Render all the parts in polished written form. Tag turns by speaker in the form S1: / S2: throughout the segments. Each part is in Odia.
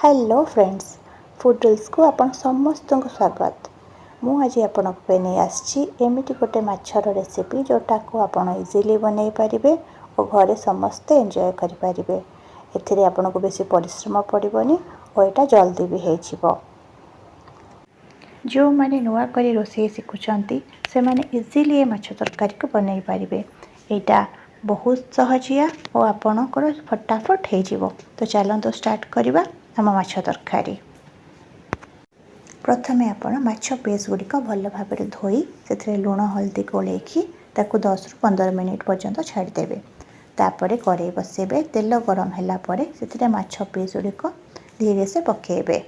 S1: ହ୍ୟାଲୋ ଫ୍ରେଣ୍ଡସ୍, ଫୁଡ଼୍ ରିଲ୍ସକୁ ଆପଣ ସମସ୍ତଙ୍କୁ ସ୍ୱାଗତ। ମୁଁ ଆଜି ଆପଣଙ୍କ ପାଇଁ ନେଇ ଆସିଛି ଏମିତି ଗୋଟେ ମାଛର ରେସିପି, ଯେଉଁଟାକୁ ଆପଣ ଇଜିଲି ବନେଇ ପାରିବେ ଓ ଘରେ ସମସ୍ତେ ଏନ୍ଜୟ କରିପାରିବେ। ଏଥିରେ ଆପଣଙ୍କୁ ବେଶୀ ପରିଶ୍ରମ ପଡ଼ିବନି ଓ ଏଇଟା ଜଲ୍ଦି ବି ହେଇଯିବ। ଯେଉଁମାନେ ନୂଆ କରି ରୋଷେଇ ଶିଖୁଛନ୍ତି, ସେମାନେ ଇଜିଲି ଏ ମାଛ ତରକାରୀକୁ ବନେଇ ପାରିବେ। ଏଇଟା ବହୁତ ସହଜିଆ ଓ ଆପଣଙ୍କର ଫଟାଫଟ ହେଇଯିବ। ତ ଚାଲନ୍ତୁ ଷ୍ଟାର୍ଟ କରିବା ଆମ ମାଛ ତରକାରୀ। ପ୍ରଥମେ ଆପଣ ମାଛ ପିସ୍ ଗୁଡ଼ିକ ଭଲ ଭାବରେ ଧୋଇ ସେଥିରେ ଲୁଣ ହଳଦୀ ଗୋଳେଇକି ତାକୁ 10ରୁ 15 ମିନିଟ୍ ପର୍ଯ୍ୟନ୍ତ ଛାଡ଼ିଦେବେ। ତାପରେ କଡ଼େଇ ବସେଇବେ। ତେଲ ଗରମ ହେଲା ପରେ ସେଥିରେ ମାଛ ପିସ୍ ଗୁଡ଼ିକ ଧୀରେ ସେ ପକାଇବେ।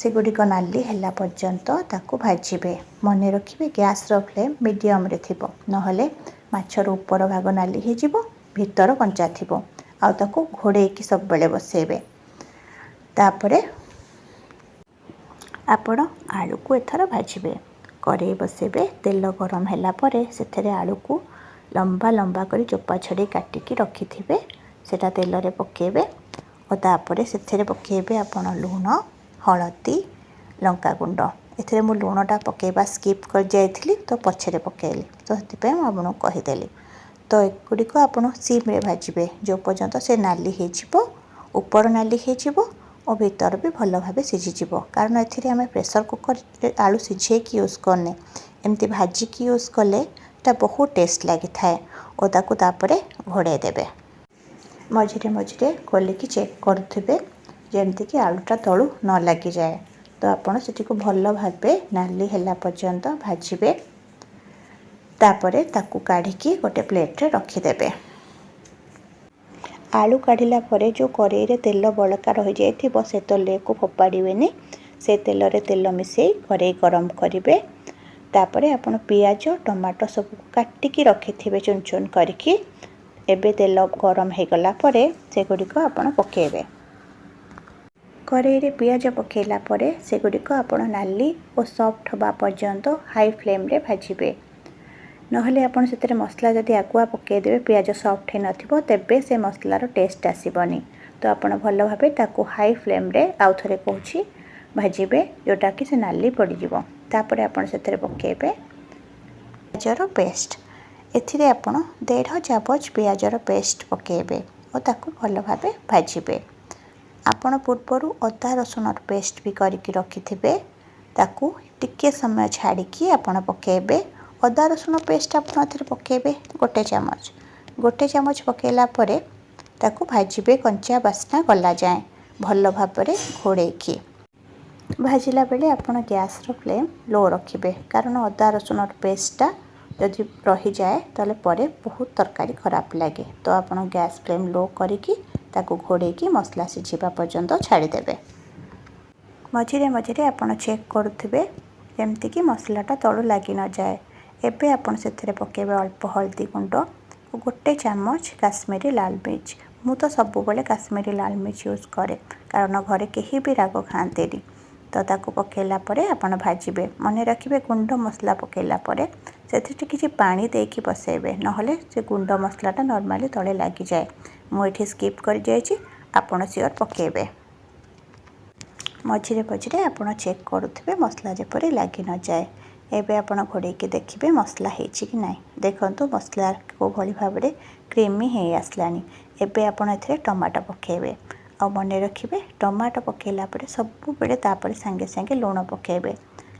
S1: ସେଗୁଡ଼ିକ ନାଲି ହେଲା ପର୍ଯ୍ୟନ୍ତ ତାକୁ ଭାଜିବେ। ମନେ ରଖିବେ, ଗ୍ୟାସ୍ର ଫ୍ଲେମ୍ ମିଡ଼ିୟମରେ ଥିବ, ନହେଲେ ମାଛର ଉପର ଭାଗ ନାଲି ହେଇଯିବ, ଭିତର କଞ୍ଚା ଥିବ। ଆଉ ତାକୁ ଘୋଡ଼େଇକି ସବୁବେଳେ ବସେଇବେ। ତାପରେ ଆପଣ ଆଳୁକୁ ଏଥର ଭାଜିବେ। କଡ଼େଇ ବସେଇବେ। ତେଲ ଗରମ ହେଲା ପରେ ସେଥିରେ ଆଳୁକୁ ଲମ୍ବା ଲମ୍ବା କରି ଚୋପା ଛଡ଼େଇ କାଟିକି ରଖିଥିବେ, ସେଇଟା ତେଲରେ ପକାଇବେ ଓ ତାପରେ ସେଥିରେ ପକାଇବେ ଆପଣ ଲୁଣ, ହଳଦୀ, ଲଙ୍କାଗୁଣ୍ଡ। ଏଥିରେ ମୁଁ ଲୁଣଟା ପକାଇବା ସ୍କିପ୍ କରିଯାଇଥିଲି, ତ ପଛରେ ପକାଇଲି, ତ ସେଥିପାଇଁ ମୁଁ ଆପଣଙ୍କୁ କହିଦେଲି। ତ ଏଗୁଡ଼ିକ ଆପଣ ସିମ୍ରେ ଭାଜିବେ, ଯେଉଁ ପର୍ଯ୍ୟନ୍ତ ସେ ନାଲି ହେଇଯିବ, ଉପର ନାଲି ହେଇଯିବ ଓ ଭିତର ବି ଭଲ ଭାବେ ସିଝିଯିବ। କାରଣ ଏଥିରେ ଆମେ ପ୍ରେସର୍ କୁକର୍ରେ ଆଳୁ ସିଝେଇକି ୟୁଜ୍ କରୁନେ, ଏମିତି ଭାଜିକି ୟୁଜ୍ କଲେ ଏଟା ବହୁତ ଟେଷ୍ଟ ଲାଗିଥାଏ। ଓ ତାକୁ ତାପରେ ଘୋଡ଼େଇ ଦେବେ। ମଝିରେ ମଝିରେ ଖୋଲିକି ଚେକ୍ କରୁଥିବେ, ଯେମିତିକି ଆଳୁଟା ତଳୁ ନ ଲାଗିଯାଏ। ତ ଆପଣ ସେଠିକୁ ଭଲ ଭାବେ ନାଲି ହେଲା ପର୍ଯ୍ୟନ୍ତ ଭାଜିବେ। ତାପରେ ତାକୁ କାଢ଼ିକି ଗୋଟେ ପ୍ଲେଟ୍ରେ ରଖିଦେବେ। ଆଳୁ କାଢ଼ିଲା ପରେ ଯେଉଁ କଡ଼େଇରେ ତେଲ ବଳକା ରହିଯାଇଥିବ, ସେ ତେଲକୁ ଫୋପାଡ଼ିବେନି। ସେ ତେଲରେ ତେଲ ମିଶାଇ କଡ଼େଇ ଗରମ କରିବେ। ତାପରେ ଆପଣ ପିଆଜ, ଟମାଟୋ ସବୁ କାଟିକି ରଖିଥିବେ ଚୁନ ଚୁନ କରିକି। ଏବେ ତେଲ ଗରମ ହେଇଗଲା ପରେ ସେଗୁଡ଼ିକ ଆପଣ ପକାଇବେ। କଡ଼େଇରେ ପିଆଜ ପକାଇଲା ପରେ ସେଗୁଡ଼ିକ ଆପଣ ନାଲି ଓ ସଫ୍ଟ ହେବା ପର୍ଯ୍ୟନ୍ତ ହାଇ ଫ୍ଲେମ୍ରେ ଭାଜିବେ। ନହେଲେ ଆପଣ ସେଥିରେ ମସଲା ଯଦି ଆଗୁଆ ପକାଇଦେବେ, ପିଆଜ ସଫ୍ଟ ହେଇନଥିବ, ତେବେ ସେ ମସଲାର ଟେଷ୍ଟ ଆସିବନି। ତ ଆପଣ ଭଲ ଭାବେ ତାକୁ ହାଇ ଫ୍ଲେମ୍ରେ, ଆଉ ଥରେ କହୁଛି, ଭାଜିବେ, ଯେଉଁଟାକି ସେ ନାଲି ପଡ଼ିଯିବ। ତାପରେ ଆପଣ ସେଥିରେ ପକାଇବେ ପିଆଜର ପେଷ୍ଟ। ଏଥିରେ ଆପଣ ଦେଢ଼ ଚାମଚ ପିଆଜର ପେଷ୍ଟ ପକାଇବେ ଓ ତାକୁ ଭଲ ଭାବେ ଭାଜିବେ। ଆପଣ ପୂର୍ବରୁ ଅଦା ରସୁଣର ପେଷ୍ଟ ବି କରିକି ରଖିଥିବେ, ତାକୁ ଟିକିଏ ସମୟ ଛାଡ଼ିକି ଆପଣ ପକାଇବେ। ଅଦା ରସୁଣ ପେଷ୍ଟ ଆପଣ ଏଥିରେ ପକାଇବେ ଗୋଟେ ଚାମଚ। ଗୋଟେ ଚାମଚ ପକାଇଲା ପରେ ତାକୁ ଭାଜିବେ କଞ୍ଚା ବାସ୍ନା ଗଲା ଯାଏଁ, ଭଲ ଭାବରେ ଘୋଡ଼େଇକି। ଭାଜିଲା ବେଳେ ଆପଣ ଗ୍ୟାସ୍ର ଫ୍ଲେମ୍ ଲୋ ରଖିବେ, କାରଣ ଅଦା ରସୁଣର ପେଷ୍ଟଟା ଯଦି ରହିଯାଏ, ତାହେଲେ ପରେ ବହୁତ ତରକାରୀ ଖରାପ ଲାଗେ। ତ ଆପଣ ଗ୍ୟାସ୍ ଫ୍ଲେମ୍ ଲୋ କରିକି ତାକୁ ଘୋଡ଼େଇକି ମସଲା ସିଝିବା ପର୍ଯ୍ୟନ୍ତ ଛାଡ଼ିଦେବେ। ମଝିରେ ମଝିରେ ଆପଣ ଚେକ୍ କରୁଥିବେ, ଯେମିତିକି ମସଲାଟା ତଳୁ ଲାଗି ନଯାଏ। ଏବେ ଆପଣ ସେଥିରେ ପକାଇବେ ଅଳ୍ପ ହଳଦୀ ଗୁଣ୍ଡ ଓ ଗୋଟେ ଚାମଚ କାଶ୍ମୀରୀ ଲାଲ ମିର୍ଚ। ମୁଁ ତ ସବୁବେଳେ କାଶ୍ମୀରୀ ଲାଲ ମିର୍ଚ ୟୁଜ୍ କରେ, କାରଣ ଘରେ କେହି ବି ରାଗ ଖାଆନ୍ତିନି। ତ ତାକୁ ପକାଇଲା ପରେ ଆପଣ ଭାଜିବେ। ମନେ ରଖିବେ, ଗୁଣ୍ଡ ମସଲା ପକାଇଲା ପରେ ସେଥିରେ କିଛି ପାଣି ଦେଇକି ବସେଇବେ, ନହେଲେ ସେ ଗୁଣ୍ଡ ମସଲାଟା ନର୍ମାଲି ତଳେ ଲାଗିଯାଏ। ମୁଁ ଏଠି ସ୍କିପ୍ କରିଯାଇଛି, ଆପଣ ସିଓର ପକାଇବେ। ମଝିରେ ମଝିରେ ଆପଣ ଚେକ୍ କରୁଥିବେ, ମସଲା ଯେପରି ଲାଗି ନଯାଏ। ଏବେ ଆପଣ ଘୋଡ଼େଇକି ଦେଖିବେ ମସଲା ହେଇଛି କି ନାହିଁ। ଦେଖନ୍ତୁ, ମସଲା କେଉଁଭଳି ଭାବରେ କ୍ରିମି ହେଇ ଆସିଲାଣି। ଏବେ ଆପଣ ଏଥିରେ ଟମାଟୋ ପକାଇବେ। ଆଉ ମନେ ରଖିବେ, ଟମାଟୋ ପକାଇଲା ପରେ ସବୁବେଳେ ତାପରେ ସାଙ୍ଗେ ସାଙ୍ଗେ ଲୁଣ ପକାଇବେ।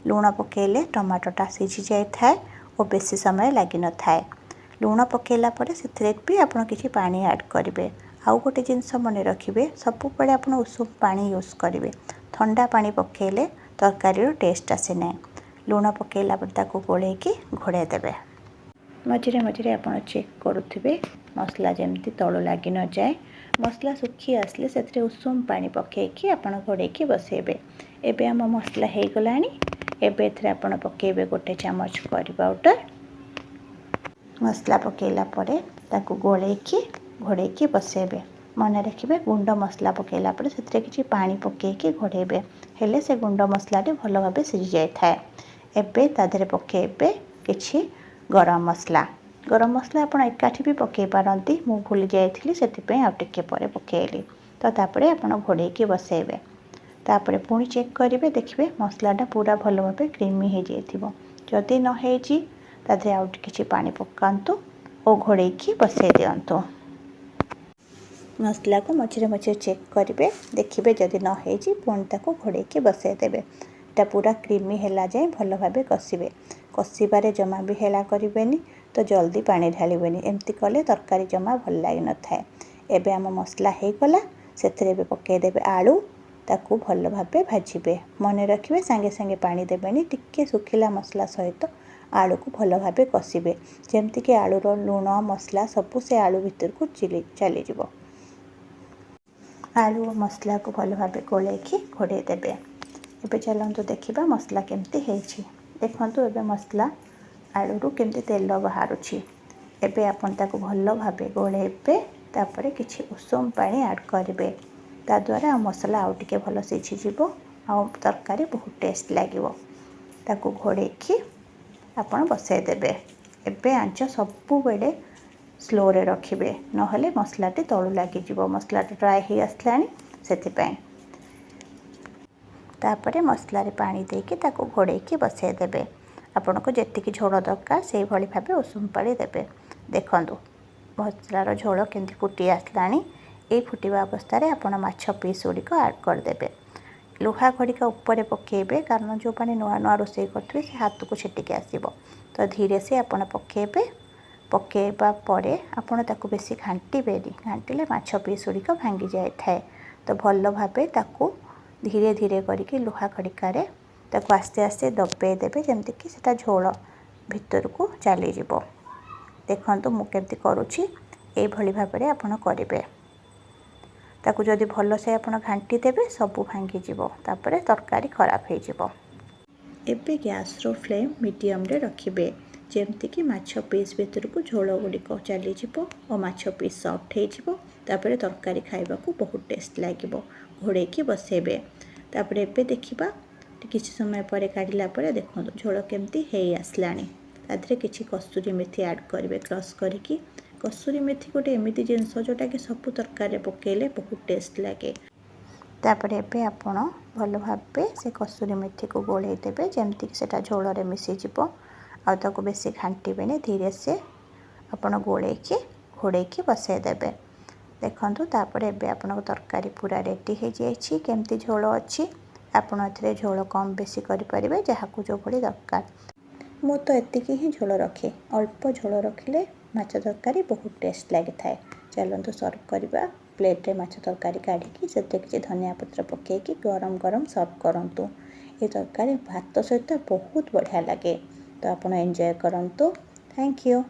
S1: ଲୁଣ ପକାଇଲେ ଟମାଟୋଟା ସିଝି ଯାଇଥାଏ ଓ ବେଶୀ ସମୟ ଲାଗିନଥାଏ। ଲୁଣ ପକାଇଲା ପରେ ସେଥିରେ ବି ଆପଣ କିଛି ପାଣି ଆଡ଼୍ କରିବେ। ଆଉ ଗୋଟେ ଜିନିଷ ମନେ ରଖିବେ, ସବୁବେଳେ ଆପଣ ଉଷୁମ ପାଣି ୟୁଜ୍ କରିବେ। ଥଣ୍ଡା ପାଣି ପକାଇଲେ ତରକାରୀର ଟେଷ୍ଟ ଆସେ ନାହିଁ। ଲୁଣ ପକାଇଲା ପରେ ତାକୁ ଗୋଳେଇକି ଘୋଡ଼େଇ ଦେବେ। ମଝିରେ ମଝିରେ ଆପଣ ଚେକ୍ କରୁଥିବେ, ମସଲା ଯେମିତି ତଳୁ ଲାଗି ନଯାଏ। ମସଲା ଶୁଖି ଆସିଲେ ସେଥିରେ ଉଷୁମ ପାଣି ପକାଇକି ଆପଣ ଘୋଡ଼େଇକି ବସେଇବେ। ଏବେ ଆମ ମସଲା ହେଇଗଲାଣି। ଏବେ ଏଥିରେ ଆପଣ ପକାଇବେ ଗୋଟେ ଚାମଚ କରି ପାଉଡ଼ର। ମସଲା ପକାଇଲା ପରେ ତାକୁ ଗୋଳେଇକି ଘୋଡ଼େଇକି ବସେଇବେ। ମନେ ରଖିବେ, ଗୁଣ୍ଡ ମସଲା ପକାଇଲା ପରେ ସେଥିରେ କିଛି ପାଣି ପକାଇକି ଘୋଡ଼େଇବେ, ହେଲେ ସେ ଗୁଣ୍ଡ ମସଲାଟି ଭଲ ଭାବେ ସିଝି ଯାଇଥାଏ। ଏବେ ତା ଦେହରେ ପକାଇବେ କିଛି ଗରମ ମସଲା। ଗରମ ମସଲା ଆପଣ ଏକାଠି ବି ପକାଇ ପାରନ୍ତି। ମୁଁ ଭୁଲି ଯାଇଥିଲି, ସେଥିପାଇଁ ଆଉ ଟିକେ ପରେ ପକାଇଲି। ତ ତାପରେ ଆପଣ ଘୋଡ଼େଇକି ବସାଇବେ। ତାପରେ ପୁଣି ଚେକ୍ କରିବେ, ଦେଖିବେ ମସଲାଟା ପୁରା ଭଲ ଭାବେ କ୍ରିମି ହେଇଯାଇଥିବ। ଯଦି ନ ହେଇଛି, ତା ଦେହରେ ଆଉ କିଛି ପାଣି ପକାନ୍ତୁ ଓ ଘୋଡ଼େଇକି ବସାଇ ଦିଅନ୍ତୁ। ମସଲାକୁ ମଝିରେ ମଝିରେ ଚେକ୍ କରିବେ, ଦେଖିବେ ଯଦି ନ ହେଇଛି ପୁଣି ତାକୁ ଘୋଡ଼େଇକି ବସାଇ ଦେବେ। ଏଟା ପୁରା କ୍ରିମି ହେଲା ଯାଏଁ ଭଲ ଭାବେ କଷିବେ। କଷିବାରେ ଜମା ବି ହେଳା କରିବେନି ତ ଜଲ୍ଦି ପାଣି ଢାଳିବେନି। ଏମିତି କଲେ ତରକାରୀ ଜମା ଭଲ ଲାଗିନଥାଏ। ଏବେ ଆମ ମସଲା ହେଇଗଲା। ସେଥିରେ ଏବେ ପକାଇଦେବେ ଆଳୁ, ତାକୁ ଭଲ ଭାବେ ଭାଜିବେ। ମନେ ରଖିବେ, ସାଙ୍ଗେ ସାଙ୍ଗେ ପାଣି ଦେବେନି। ଟିକେ ଶୁଖିଲା ମସଲା ସହିତ ଆଳୁକୁ ଭଲ ଭାବେ କଷିବେ, ଯେମିତିକି ଆଳୁର ଲୁଣ ମସଲା ସବୁ ସେ ଆଳୁ ଭିତରକୁ ଚାଲିଯିବ। ଆଳୁ ଓ ମସଲାକୁ ଭଲ ଭାବେ ଗୋଳେଇକି ଘୋଡ଼େଇ ଦେବେ। ଏବେ ଚାଲନ୍ତୁ ଦେଖିବା ମସଲା କେମିତି ହେଇଛି। ଦେଖନ୍ତୁ, ଏବେ ମସଲା ଆଳୁରୁ କେମିତି ତେଲ ବାହାରୁଛି। ଏବେ ଆପଣ ତାକୁ ଭଲ ଭାବେ ଗୋଳେଇବେ। ତାପରେ କିଛି ଉଷୁମ ପାଣି ଆଡ଼୍ କରିବେ। ତାଦ୍ୱାରା ମସଲା ଆଉ ଟିକେ ଭଲ ସିଝିଯିବ ଆଉ ତରକାରୀ ବହୁତ ଟେଷ୍ଟ ଲାଗିବ। ତାକୁ ଘୋଡ଼େଇକି ଆପଣ ବସାଇ ଦେବେ। ଏବେ ଆଞ୍ଚ ସବୁବେଳେ ସ୍ଲୋରେ ରଖିବେ, ନହେଲେ ମସଲାଟି ତଳୁ ଲାଗିଯିବ। ମସଲାଟା ଡ୍ରାଏ ହେଇ ଆସିଲାଣି ସେଥିପାଇଁ। ତାପରେ ମସଲାରେ ପାଣି ଦେଇକି ତାକୁ ଘୋଡ଼େଇକି ବସାଇ ଦେବେ। ଆପଣଙ୍କୁ ଯେତିକି ଝୋଳ ଦରକାର, ସେଇଭଳି ଭାବେ ଉଷୁମ ପାଣି ଦେବେ। ଦେଖନ୍ତୁ, ମସଲାର ଝୋଳ କେମିତି ଫୁଟି ଆସିଲାଣି। ଏଇ ଫୁଟିବା ଅବସ୍ଥାରେ ଆପଣ ମାଛ ପିସ୍ ଗୁଡ଼ିକ ଆଡ଼୍ କରିଦେବେ। ଲୁହା ଖଡ଼ିକା ଉପରେ ପକାଇବେ, କାରଣ ଯେଉଁମାନେ ନୂଆ ନୂଆ ରୋଷେଇ କରୁଥିବେ, ସେ ହାତକୁ ଛିଟିକି ଆସିବ। ତ ଧୀରେ ସେ ଆପଣ ପକାଇବେ। ପକାଇବା ପରେ ଆପଣ ତାକୁ ବେଶୀ ଘାଣ୍ଟିବେନି। ଘାଣ୍ଟିଲେ ମାଛ ପିସ୍ ଗୁଡ଼ିକ ଭାଙ୍ଗି ଯାଇଥାଏ। ତ ଭଲ ଭାବେ ତାକୁ ଧୀରେ ଧୀରେ କରିକି ଲୁହା ଖଡ଼ିକାରେ ତାକୁ ଆସ୍ତେ ଆସ୍ତେ ଦବେଇ ଦେବେ, ଯେମିତିକି ସେଇଟା ଝୋଳ ଭିତରକୁ ଚାଲିଯିବ। ଦେଖନ୍ତୁ, ମୁଁ କେମିତି କରୁଛି। ଏଇଭଳି ଭାବରେ ଆପଣ କରିବେ। ତାକୁ ଯଦି ଭଲସେ ଆପଣ ଘାଣ୍ଟି ଦେବେ, ସବୁ ଭାଙ୍ଗିଯିବ, ତାପରେ ତରକାରୀ ଖରାପ ହେଇଯିବ। ଏବେ ଗ୍ୟାସ୍ର ଫ୍ଲେମ୍ ମିଡ଼ିୟମରେ ରଖିବେ, ଯେମିତିକି ମାଛ ପିସ୍ ଭିତରକୁ ଝୋଳ ଗୁଡ଼ିକ ଚାଲିଯିବ ଓ ମାଛ ପିସ୍ ସଫ୍ଟ ହେଇଯିବ। ତାପରେ ତରକାରୀ ଖାଇବାକୁ ବହୁତ ଟେଷ୍ଟ ଲାଗିବ। ଘୋଡ଼େଇକି ବସେଇବେ। ତାପରେ ଏବେ ଦେଖିବା, କିଛି ସମୟ ପରେ କାଢ଼ିଲା ପରେ ଦେଖନ୍ତୁ ଝୋଳ କେମିତି ହେଇ ଆସିଲାଣି। ତା ଦେହରେ କିଛି କସ୍ତୁରୀ ମେଥି ଆଡ଼୍ କରିବେ କ୍ରସ୍ କରିକି। କସ୍ତୁରୀ ମେଥି ଗୋଟେ ଏମିତି ଜିନିଷ, ଯେଉଁଟାକି ସବୁ ତରକାରୀରେ ପକାଇଲେ ବହୁତ ଟେଷ୍ଟ ଲାଗେ। ତାପରେ ଏବେ ଆପଣ ଭଲ ଭାବେ ସେ କସ୍ତୁରୀ ମେଥିକୁ ଗୋଳେଇ ଦେବେ, ଯେମିତିକି ସେଇଟା ଝୋଳରେ ମିଶିଯିବ। ଆଉ ତାକୁ ବେଶୀ ଘାଣ୍ଟିବେନି। ଧୀରେ ସେ ଆପଣ ଗୋଳେଇକି ଘୋଡ଼େଇକି ବସାଇ ଦେବେ। ଦେଖନ୍ତୁ, ତାପରେ ଏବେ ଆପଣଙ୍କ ତରକାରୀ ପୁରା ରେଡ଼ି ହେଇଯାଇଛି। କେମିତି ଝୋଳ ଅଛି। ଆପଣ ଏଥିରେ ଝୋଳ କମ୍ ବେଶୀ କରିପାରିବେ, ଯାହାକୁ ଯେଉଁଭଳି ଦରକାର। ମୁଁ ତ ଏତିକି ହିଁ ଝୋଳ ରଖେ। ଅଳ୍ପ ଝୋଳ ରଖିଲେ ମାଛ ତରକାରୀ ବହୁତ ଟେଷ୍ଟ ଲାଗିଥାଏ। ଚାଲନ୍ତୁ ସର୍ଭ କରିବା। ପ୍ଲେଟ୍ରେ ମାଛ ତରକାରୀ କାଢ଼ିକି ସେଥିରେ କିଛି ଧନିଆ ପତ୍ର ପକାଇକି ଗରମ ଗରମ ସର୍ଭ କରନ୍ତୁ। ଏ ତରକାରୀ ଭାତ ସହିତ ବହୁତ ବଢ଼ିଆ ଲାଗେ। ତ ଆପଣ ଏନ୍ଜୟ କରନ୍ତୁ। Thank you.